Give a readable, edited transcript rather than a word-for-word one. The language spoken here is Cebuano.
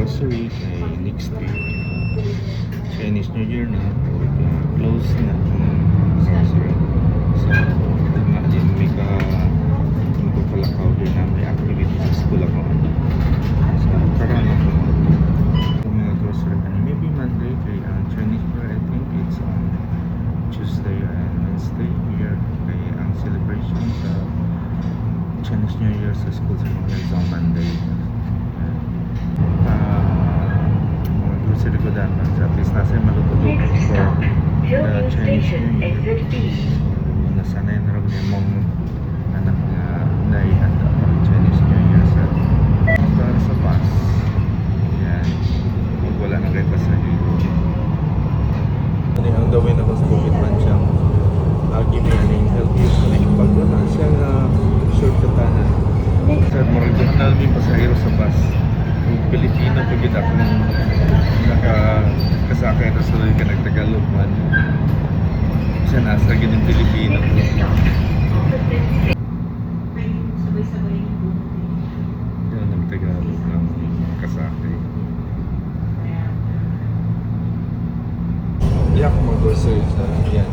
Grocery kay next week Chinese New Year na, close na ang grocery. So, nga din may ka magpapalakaw din na may activity sa school ako. So, karon ako mga grocery ani maybe Monday kay ang Chinese New Year, I think it's on Tuesday and Wednesday here kay ang celebration sa Chinese New Year sa school sa mga is on Monday. Mga grocery ko daan at least nasa maluto-luto Next for stop, the Hillview Chinese Station, New Year. Exit B. So, nasanay na rin mong anak nga naihanda for Chinese New Year sa para sa bus. Yan. Kung wala na kayo pasahero. Ano ang gawin ako sa Bukit Panjang? Agi mi aning Hillview. Pag wala siya nga shortcutan. Next Sa murag na may pasahero sa bus. Kung Pilipino pag gid akong naka kasakay ta sa ka nagtagalog man. Siya nasa gid yung Pilipino. Next stop, opposite Ay, sabay-sabay yung buhok. Yan nagtagalog ang mga kasakay. Kaya, Iyak mag-grocery sa yan.